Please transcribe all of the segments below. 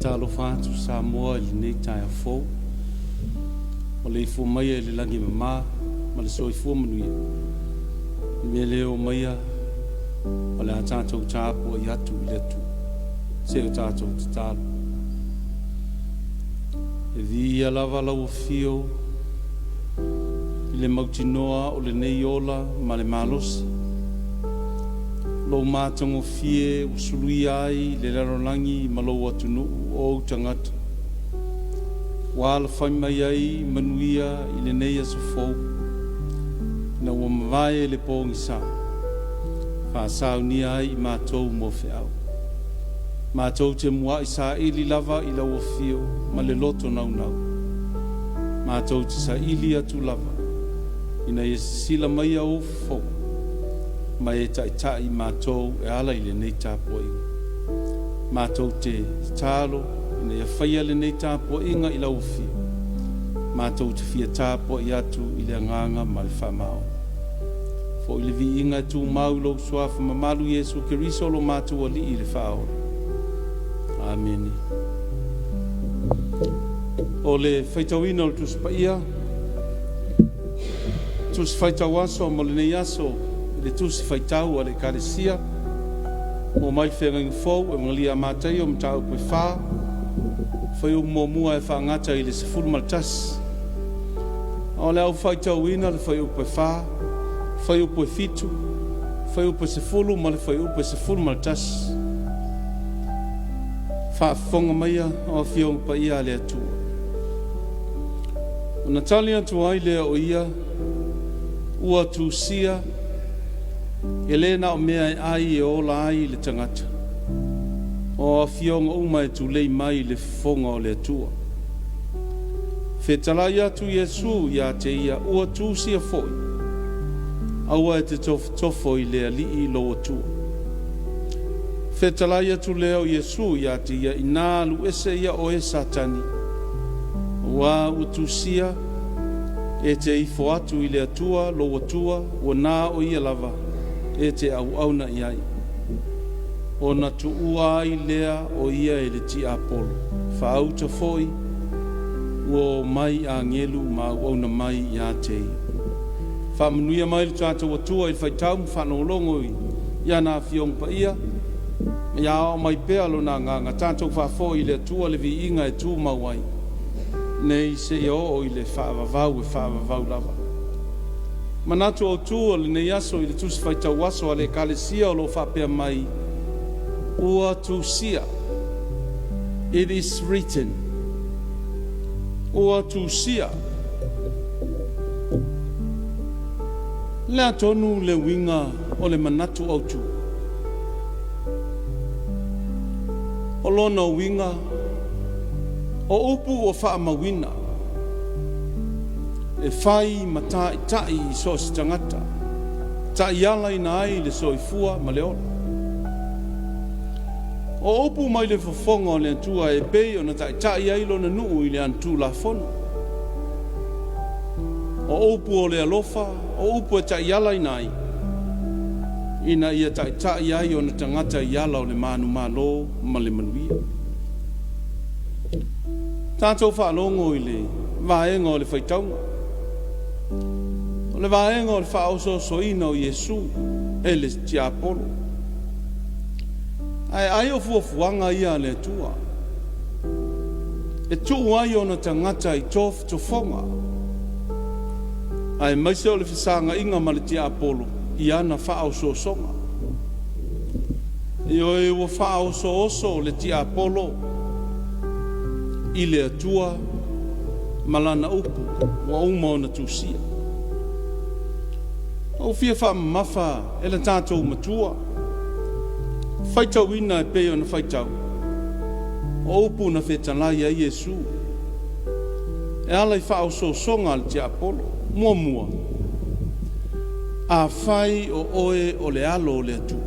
Faatalofa atu Samoa i lenei taeao fou, ua maleifua maia i le lagi e mama ma le soifua manuia. O le mea lea, omaia o le a tatou tapuai atu i le Atua se o tatou tatalo. E viia lava lau afio i le mautinoa o lenei ola ma le malosi, lou matagofie ua suluia ai le lalolagi ma lou atunuu o ou tagata, ua alafai mai ai manuia i lenei aso fou, ina ua mavae le pogisa, faasaunia ai i matou mo feau. Matou te muai saili lava i lau afio ma le loto naunau. Matou te saili atu lava ina ia sisila mai ou fofoga ma e taitai matou e ala i lenei tapuaiga. Matou te tatalo ina ia faia lenei tapuaiga i lau afio. Matou te fia tapuai atu i le agaga ma le faamaoni. Foi le viiga e tumau i lou suafa mamalu Iesu Keriso lo matou Alii i le faaola. Amene. O le faitauina o le Tusi Paia, Tusi Faitau Aso mo lenei aso, i le Tusi Faitau a le Ekalesia, mo mai le Feagaiga Fou, Evagelia a Mataio, Mataupu e 4, fuaiupu muamua e faagata i le 11. O le au faitauina le fuaiupu e 4, fuaiupu e 7, fuaiupu e 10 ma le fuaiupu e 11. Faafofoga maia o Afioga Paia a le Atua. Ona tali atu ai lea o ia, ua tusia, e le na o mea e ai e ola ai le tagata, o afioga uma e tulei mai le fofoga o le Atua. Fetalai atu Iesu ia te ia, ua tusia foi, aua e te tofotofo i le Alii lou Atua. Fetalai atu lea o Iesu ia te ia, ina alu ese ia oe Satani, ua ua tusia, e te ifo atu i le Atua lou Atua, ua na o ia lava e te auauna i ai. Ona tuua ai lea o ia e le tiapolo, faauta foi ua o mai agelu ma auauna mai ia te ia. Faamanuia mai le tatou Atua i le faitau ma faalogologo i ana afioga paia, ia aoao mai pea lona agaga, tatou faafoi i le Atua le viiga e tumau ai, nei seia oo i le faavavau e faavavau lava. Manatu autu o lenei aso i le Tusi Faitau Aso a le Ekalesia o lo o faapea mai, ua tusia, it is written, ua tusia. Le atonu le uiga o le manatu autu. O lona uiga, o upu ua faamauina, e fai ma taitai i so o se tagata, taialaina ai le soifua ma le ola. O upu mai le fofoga o le Atua e pei ona taitai ai lona nuu i le ana Tulafono. O upu o le alofa, o upu e taialaina ai, ina ia taitai ai ona tagata i ala o le manumalo ma le manuia. Tatou faalogo i le vaega o le faitauga. O le vaega o le faaosoosoina o Iesu e le tiapolo. Ae ai o fuafuaga ia a le Atua, e tuu ai ona tagata i tofotofoga, aemaise o le fesagaiga ma le tiapolo i ana faaosoosoga. Ioe, ua faaosooso le tiapolo i le Atua ma lana upu ua uma ona tusia. Ua fia faamamafa e le tatou matua, faitauina e pei ona faitau, o upu na fetalai ai Iesu e ala i faaosoosoga a le tiapolo. Muamua, afai o oe o le alo o le Atua,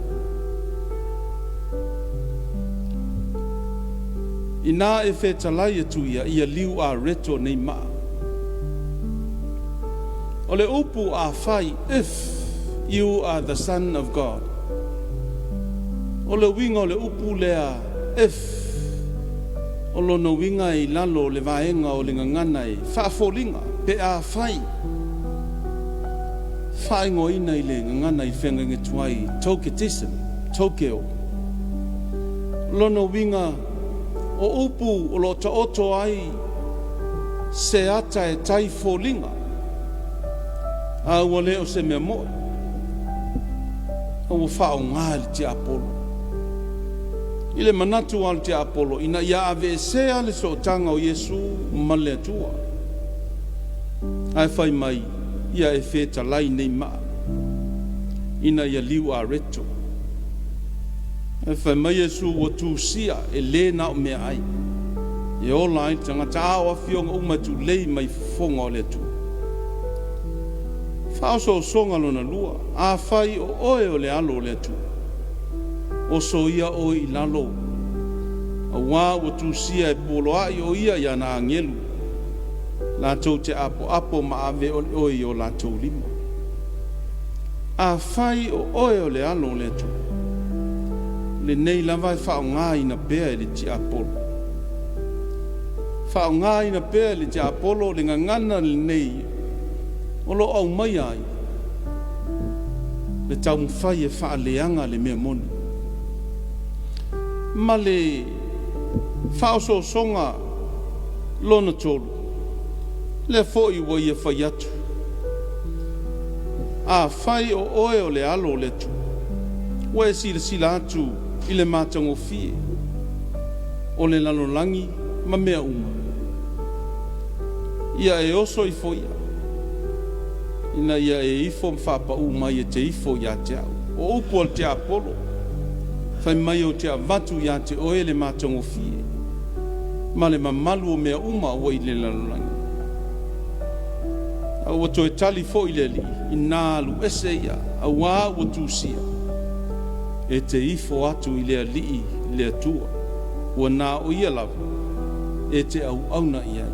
ina e fetalai atu ia, ia liu areto nei maa. O le upu afai, if you are the son of God. O le uiga o le upu lea if. O lona uiga e i lalo o le vaega o le gagana e faafoliga pe afai faaigoaina i le gagana i feagaiga tuai toketism, tokeo. O lona uiga o upu o lo o taoto ai se ata e tai foliga, a ua le o se mea mo'i, a ua faaaoga e le tiapolo. I le manatu a le tiapolo ina ia aveesea le sootaga o Iesu ma le Atua. Ae fai mai, ia e fetalai nei maa, ina ia liu areto. Ae fai mai Iesu ua tusia e lē na o meaai e ola ai le tagata, a o afioga uma e tulei mai fofoga o le Atua. Faaosoosoga lona lua, afai o oe o le alo o le Atua, oso ia oe i lalo, auā ua tusia e poloa'i o ia i ana agelu, latou te apoapo ma ave o le oe i o latou lima. Afai o oe o le alo o le Atua, lenei lava e faaaogaina pea e le tiapolo. Faaaogaina pea e le tiapolo le gagana lenei o lo o aumaia ai le taumafai e faaleaga le mea moni. Ma le faaosoosoga lona tolu, lea foi ua ia fai atu, afai o oe o le alo o le Atua, ua e silasila atu i le matagofie o le lalolagi ma mea uma, ia e oso ifo ia, ina ia e ifo ma faapau mai e te ifo ia te au. O upu a le tiapolo, fai mai ou te avatu ia te oe le matagofie ma le mamalu o mea uma ua i le lalolagi. A ua toe tali foi le alii, ina alu ese ia, auā ua tusia, e te ifo atu i le alii le Atua, ua na o ia lava e te auauna i ai.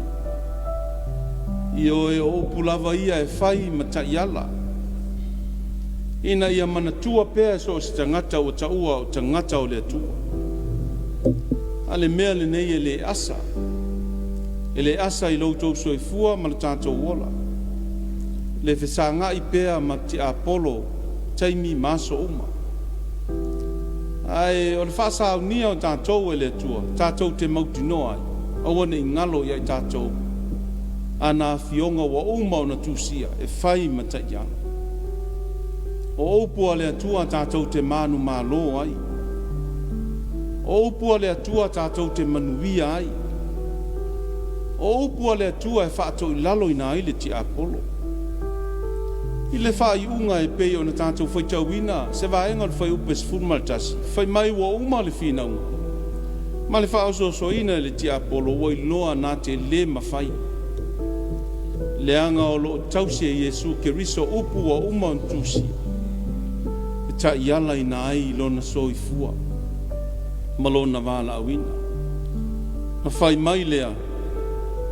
Ioe o upu lava ia e fai ma taiala, ina ia manatua pea so o se tagata ua taua o tagata o le Atua. A le mea lenei e le asa, e le asa i lo outou soifua ma le tatou ola, le fesagai pea ma tiapolo taimi ma aso uma. Ae o le faasaunia o tatou e le Atua, tatou te mautinoa ai, aua ne i galo ia i tatou ana afioga ua uma ona tusia e fai ma taiala. O upu a le Atua tatou te manumalo ai. O upu a le Atua tatou te manuia ai. O upu a le Atua e faatoilaloina ai le tiapolo. I le faaiuga e pei ona tatou faitauina se vaega o le fuaiupu 11, fai mai ua uma le finauga ma le faaosoosoina e le tiapolo ua iloa na te lē mafai, leaga o lo o tausi e Iesu Keriso upu ua uma ona tusia e taialaina ai lona soifua ma lona valaauina. Na fai mai lea,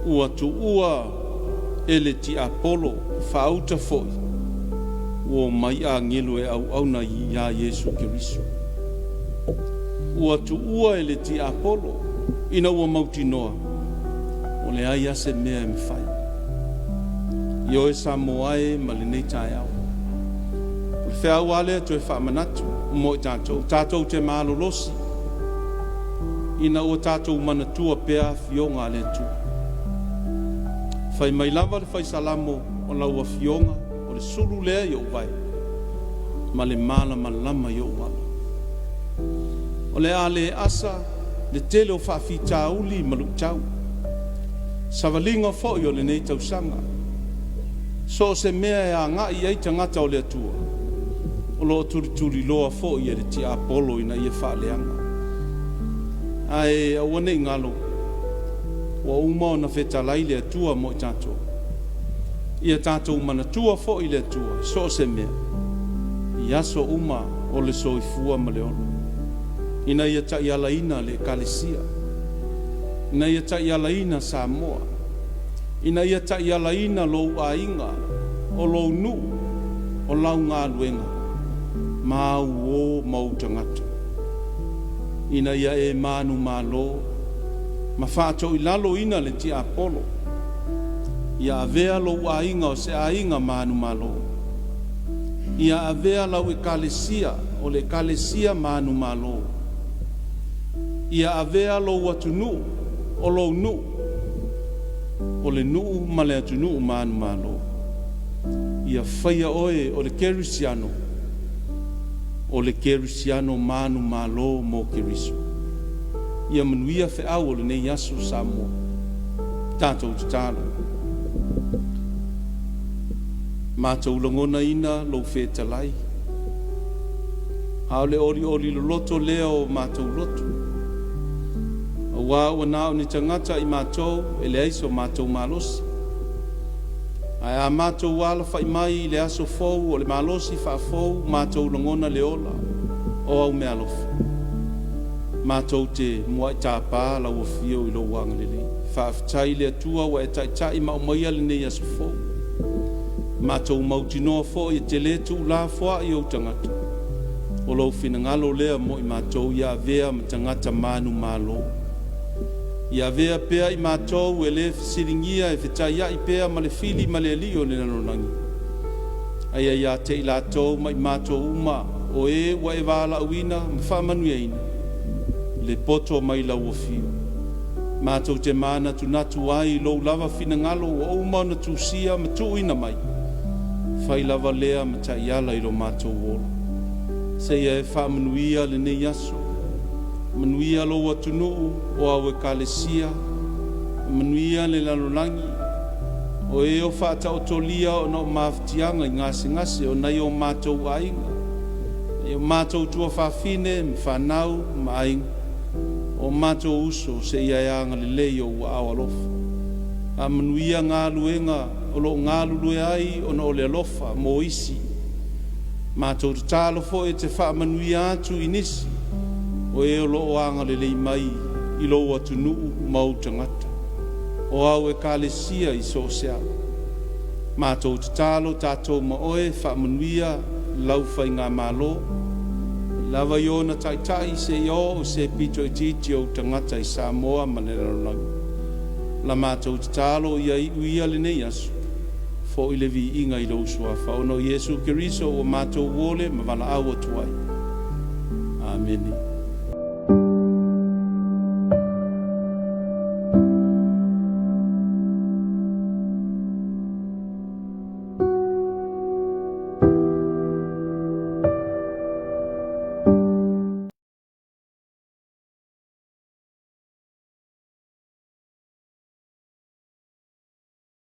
ua tuua e le tiapolo faauta foi, ua omai agelu e auauna iā Iesu Keriso. Ua tuua e le tiapolo ina ua mautinoa o leai a se mea e mafai. Ioe Samoa e ma lenei taeao, o le feau a lea toe faamanatu mo i tatou, tatou te malolosi ina ua tatou manatua pea afioga a le Atua. Fai mai lava le fai Salamo, o lau afioga o le sulu lea i ou vae ma le malamalama i ou ala. O le a le asa le tele o faafitauli ma luitau, savaliga foi o lenei tausaga. So o se mea e agai i ai tagata o le Atua, o lo o tulituliloa foi e le tiapolo ina ia faaleaga. Ae aua ne i galo, ua uma ona fetalai le Atua mo i tatou. Ia tatou manatua foi le Atua i so o se mea, i aso uma o le soifua ma le ola, ina ia taialaina le Ekalesia, ina ia taialaina Samoa, ina ia taialaina lou aiga, o lou nuu, o lau galuega, ma au uō ma ou tagata, ina ia e manumalo. ma faatoilaloina le tiapolo. Ia avea lou aiga o se aiga manumalo. Ia avea lau Ekalesia o le Ekalesia manumalo. Ia avea lou atunuu o lou nuu o le nuu ma le atunuu manumalo. Ia faia oe o le kerisiano o le kerisiano manumalo mo Keriso. Ia manuia feau o lenei aso Samoa. Tatou tatalo. Matou lagonaina lou fetalai, a o le olioli loloto lea o matou loto, auā ua na o ni tagata i matou e leai so matou malosi. Ae a matou alafai mai i le aso fou o le malosi faafou, matou lagona le ola o au meaalofa. Matou te muai tapa lau afio i lou agalelei. Faafetai i le Atua ua e taitai ma aumaia lenei aso fou. Matou mautinoa foi e te le tuulafoai ou tagata. O lou finagalo lea mo i matou ia avea ma tagata manumalo. Ia avea pea i matou e le fesiligia e fetaiai pea ma le fili ma le alii o le lalolagi. Ae ia te i latou ma i matou uma o e ua e valaauina ma faamanuiaina, le poto mai lau afio. Matou te manatunatu ai i lou lava finagalo ua uma ona tusia ma tuuina mai. Fai lava lea ma taiala i lo matou ola. Seia e faamanuia lenei aso. Manuia lou atunuu o au ekalesia. Manuia le lalolagi. O e o faataotolia ona o mafatiaga i gasegase o nai o matou aiga. E o matou tuafafine ma fanau ma aiga. O matou uso seia e agalelei o ua ao alofa. Faamanuia galuega o loo galulue ai ona o le alofa mo isi. Matou tatalo foi e te faamanuia atu i nisi o e o loo agalelei mai i lou atunuu ma ou tagata. O au ekalesia i so o se ala. Matou tatalo tatou ma oe faamanuia lau faigamalo. Lava i ona taitai seia oo i se pito itiiti o ou tagata i Samoa ma le lalolagi. La matou tatalo ia iu ia lenei aso, foi le viiga i lou suafa ona o Iesu Keriso ua matou ole ma valaau atu ai. Amene.